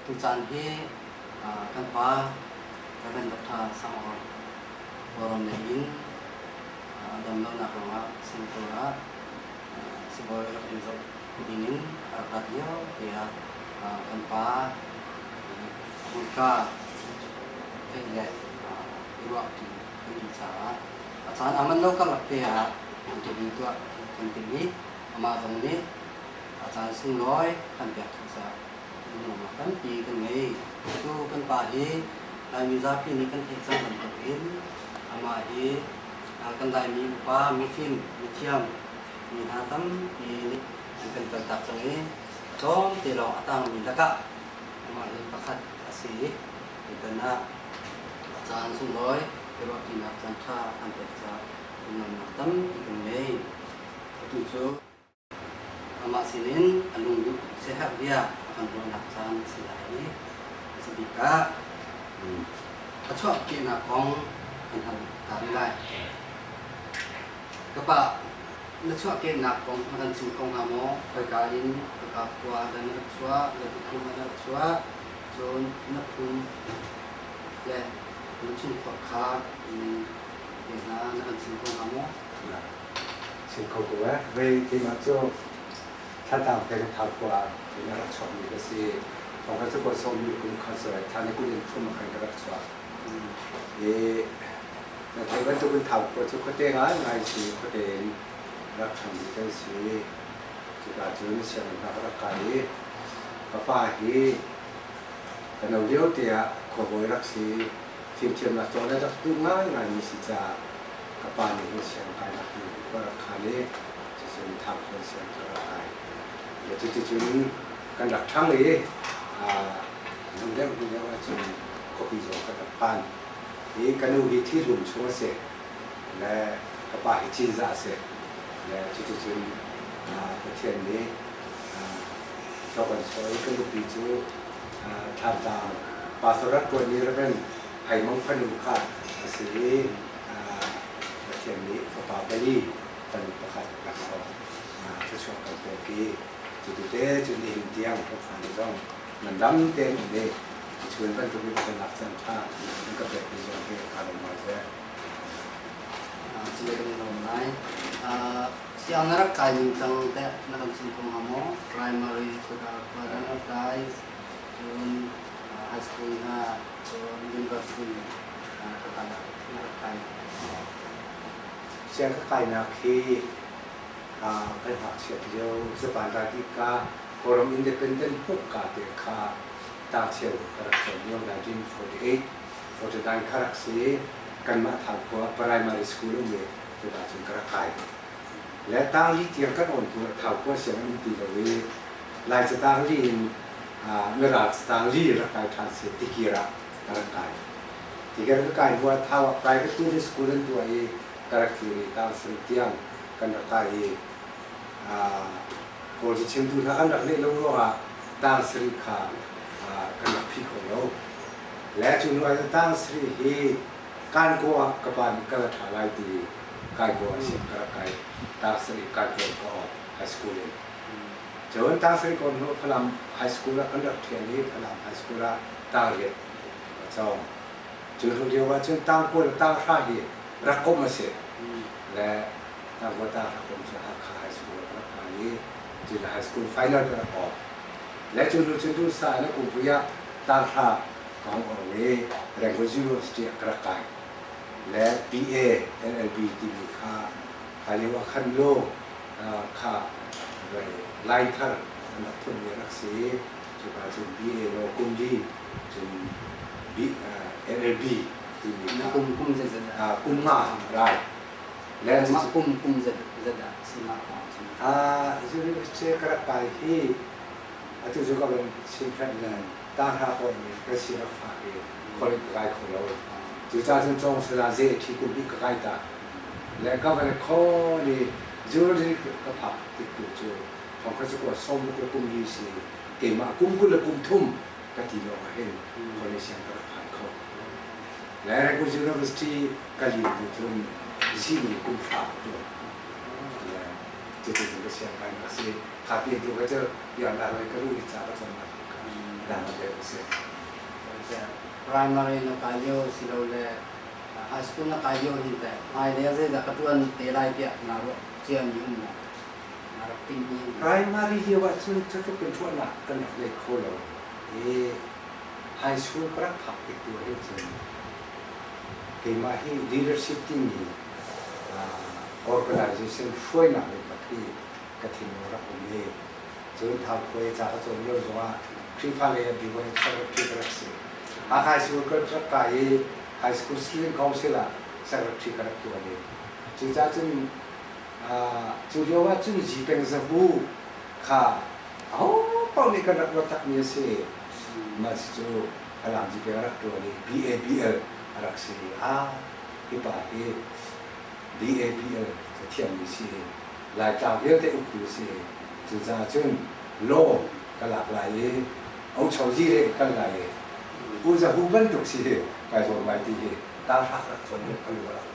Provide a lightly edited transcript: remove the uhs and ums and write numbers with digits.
Tucaan hi kan pa Rev. Dr. Sang Awr Kawlram lei in a dam lonak ruangah Singapore ah sibawi rak in zoh ding in a rak rat lio te ah kan pa hmurka theih le i ruahpi kan duh caah a caan a man lo karlak te ah interview tuah kan timh i amah zong nih a caan sunglawi kan pek khawh caah lunglawmhnak tampi kan ngei. Atu kan pa hi Laimi zapi nih kan theih cang bantukin amah hi kan Laimi upa, mifim, mithiam, mi hna tampi nih an kan kaltak cang i a tlawmte lawng a tangmi lakah amah hi pakhat a si i tutan ah a caan sunglawi biaruahṭinak caanṭha a kan pek caah lunglawmhnak tampi kan ngei. Atu cu Amah sinin a lungduh siaherh bia a kan ruahnak caan a si lai i a si bik ah a chuahkehnak kong kan hal ta rih lai. Ka pa, na chuahkehnak kong na kan chim kho hnga maw? Khoika in, khoika khua ah dah na rak chuah, zeitik kum ah na rak chuah, cun na phun le na chungkhar kha te hna na kan chim kho hnga maw? Chim kho ko eh. Vei keimah cu Thantlang peng Thau khua in a rak chuakmi ka si. Thong khat cu sawmi kum khat cu thla ni 23 ah khan ka rak chuak. I na theih bantukin Thau khua cu khuate ngaingai si, khuate in rak ṭhangmi kan si. Cuka cun sianginn hna ka rak kai i ka pa hi ka no lio te ah khuabawi rak si. Fimthiamnak cawn a rak duh ngaingaimi si caah ka pa nih hin sianginn kainak ding khua rak khan i cucun Thangkhawn sianginn ka rak kai. Le cuticun kan rak ṭhang i hnu deuh hnu deuh ahcun khuapi zong kan rak phan. Hi ka nu hi thihlum chung a si. Le ka pa hi Cinzah a si. Le cuticun Pathian nih thluak an chuah i ka nupi cu Thlantlang pastor rak ṭuanmi Rev. Hai Mang fanu kha a si i Pathian nih fapa pali fanu pakhat laksawng thluachuah kan pek i cutute cu nihin tiang kan fale zong ngandam tein um i chun bantuk in kan lak caan ṭha an ka pekmi zong hi kaa lawm ngai ve. Cule kan i lawm lai. Siang na rak kai ning cang teh na kan chim kho hnga maw? Primary khua na rak kai, cun high school hna, cun university khua na rak kai. Siang ka kainak hi kan ngakchiat lio Japan ralkap Kawlram independent hmuhka te kha tangcheu ka rak cawn lio 1948 49 kha rak si. Kanmah Thau khua primary school um i cuka cun ka rak kai. Le tangli tiang kan awn hnu ah Thau khua sianginn um ti lo i Laica tangli in Mirang tangli rak kai ṭhan si Tikir ah ka rak kai. Tikir ka kai hnu ah Thau ah private tourist school an tuah i ka rak kir i tang sarih tiang kan rak kai i Kawl cachimtu hna kan rak neih lo ruangah tang sarih kha kan rak phi kho lo. Le cu hnu ah tang sarih hi Kankaw ah ka pa nih kal a ṭha lai ti Kankaw ah siang ka rak kai. Tang sarih Kankaw ka awk high school in. Cun tang sarih ka hnu Falam High School ah kan rak ṭhial i Falam High School ah tang riat ka cawng. Cu hnu lio ah cun tang kua le tang hra hi rak komh a si. Le tang kua tang hra komh cu Hakha High School ah ka rak kai i cu high school final ka rak awk. Le cu hnu cun duhsah in a kum ah tang hra ka hung awng i Rangoon University ah ka rak kai. Le BA LLB timi kha kha lio ah khan law kha line thar an rak phunmi a rak si i cuka cun BA law kum li cun LLB timi kha kum kum zeizat dah kum nga rai le mah kum kum zeizat dah si mah University ka rak kai hi atu cu ka van chim hrat nan tahra ko nih ka si rak fak i college ka kai kho lo. Cucaah cun cawng sala ze ṭhi kum hnih ka kai ta. Le ka van kho ni jewelry ka phak tik tu cu thong khat cu 60 le kum li si keimah kum 20 le kum thum ka ti lawng ah hin college siang ka rak phan kho. Le Rangoon University ka lin tu cun zihmui kum hra ka tuan. Le cuti cun ka siang kai nak si. Kha pi tu ka cu biaknak lei ka luh i ca ka cawnnak. Dang deuh a si. Primary na kai lio silole high school na kai lio hin teh hmailei ah zeidah ka ṭuan te lai tiah naa ruah ciami um maw? Naa rak timhmi um maw? Primary lio ahcun cutluk in ruahnak kan rak ngei kho lo i high school ka rak phak tik tu ahhin cun keimah hi leadership timi organization hruainak lei kap hi ka thinlung rak um i cun Thau Khuai ca ka cawn lio zongah Khrihfa lei ah BYU secretary ka rak si. Hakha High School ka rak kai i High School Student Council ah secretary ka rak tuan i cucaah cun cu lio ah cun Zipeng Zabu kha aho paoh nih kan rak ruat takmi a si. Mah cu Falam Zipeng a rak tuan i BABL a rak si i ah hi pa hi BABL cathiammi si i Laitlang vialte uktu a si. Cucaah cun law ka lak lai i Ochozi le kal lai i U Zahu bantuk si hi kai zuam lai ti hi tahrak rak cawn ka lu a rak.